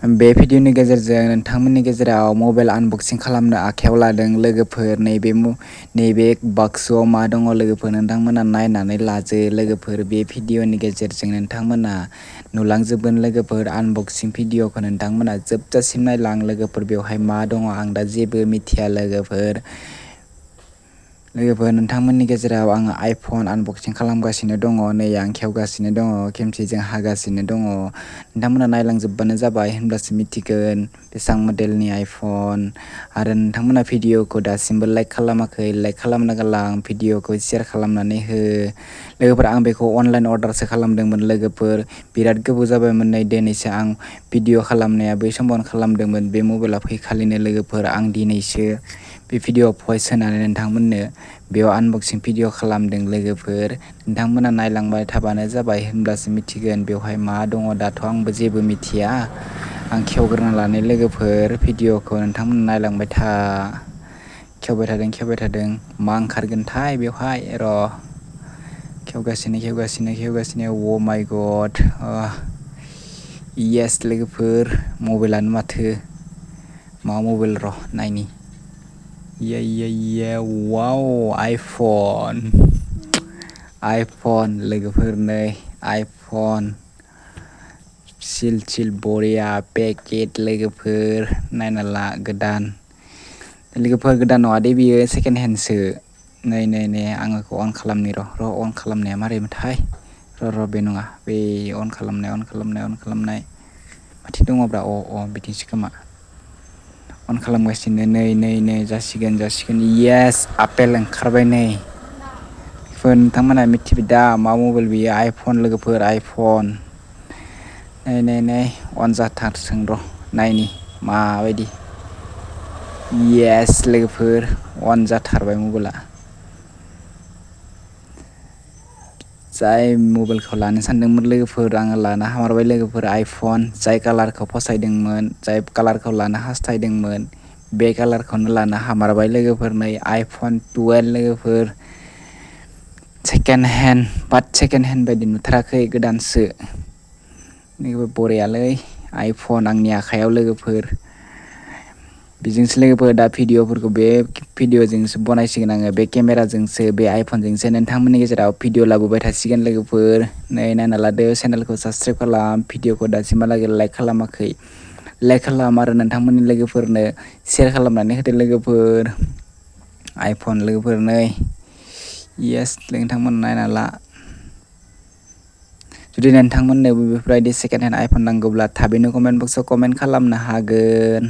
बे भिडिअनि गेजेरजों नोंथांमोननि गेजेराव मबाइल आनबक्सिं खालामनो आखायाव लादों लोगोफोर नैबे बाक्सुआव मा दङ लोगोफोर नोंथांमोना नायनानै लाजो लोगोफोर बे भिडिअनि गेजेरजों नोंथांमोना नुलांजोबगोन लोगोफोर आनबक्सिं भिडिअखौ नोंथांमोना जोबजासिम नायलां लोगोफोर बेवहाय मा दङ आं दा जेबो मिथिया लोगोफोर नोंथांमोननि गेजेराव आङो आइफन आनबक्सिं खालामगासिनो दङ नै आं खेवगासिनो दङ खेमसिजों हागासिनो दङ नोंथांमोना नायलांजोबबानो जाबाय होनब्लासो मिथिगोन बेसेबां मडेलनि आइफन आरो नोंथांमोना भिडिअखौ दासिमबो लाइक खालामाखै लाइक खालामना गालां भिडिअखौ शेयार खालामनानै हो लोगोफोर आं बेखौ अनलाइन अर्डारसो खालामदोंमोन लोगोफोर बिराद गोबाव जाबायमोन नै दिनैसो आं भिडिअ खालामनाया बै समावनो खालामदोंमोन बे मबाइला फैखालिनो लोगोफोर आं दिनैसो बे भिडिअ भइस होनानै नोंथांमोननो बेयाव आनबक्सिं भिडिअ खालामदों लोगोफोर नोंथांमोना नायलांबाय थाबानो जाबाय होनब्लासो मिथिगोन बेवहाय मा दङ दाथ' आंबो जेबो मिथिया आं खेवग्रोना लानाय लोगोफोर भिडिअखौ नोंथांमोना नायलांबाय था खेवबाय थादों मा ओंखारगोनथाय बेवहाय र' खेवगासिनो अ माय गड येस लोगोफोर मबाइलानो माथो मा मबाइल र' नायनि वाव आइफन लोगोफोर नै आइफन सिल बरिया पेकेट लोगोफोर नायना ला गोदान लोगोफोर गोदान नङा दे बियो सेकेन्ड हेन्डसो नै आङो अन खालामनि र' अन खालामनाया मारैमोनथाय र' बे नङा बे अन खालामनाय माथो दङब्रा बिथिंसो खोमा अन खालामगासिनो नै जासिगोन येस आपेल ओंखारबाय नै नोंथांमोनहा मिथिबाय दा मा मबाइल बियो आइफन लोगोफोर आइफन नै अन जाथारथों र' नायनि माबायदि येस लोगोफोर अन जाथारबाय मबाइला जाय मबाइलखौ लानो सानदोंमोन लोगोफोर आङो लानो हामारबाय लोगोफोर आइफन जाय कालारखौ फसायदोंमोन जाय कालारखौ लानो हास्थायदोंमोन बे कालारखौनो लानो हामारबाय लोगोफोर नै आइफन 12 लोगोफोर सेकेन्ड हेन्ड बायदि नुथाराखै गोदानसो बरियालै आइफन आंनि आखायाव लोगोफोर बेजोंसो लोगोफोर दा भिडिअफोरखौ बे भिडिअजोंसो बनायसिगोन आङो बे केमेराजोंसो बे आइफनजोंसो नोंथांमोननि गेजेराव भिडिअ लाबोबाय थासिगोन लोगोफोर नै नायना लादो चेनेलखौ साबसक्राइब खालाम भिडिअखौ दासिमहालागै लाइक खालामाखै लाइक खालाम आरो नोंथांमोननि लोगोफोरनो शेयार खालामनानै होदो लोगोफोर आइफन लोगोफोर नै येस नोंथांमोन नायना ला जुदि नोंथांमोननोबो बेफोरबायदि सेकेन्ड हेन्ड आइफन नांगौब्ला थाबैनो कमेन्ट बक्सआव कमेन्ट खालामनो हागोन।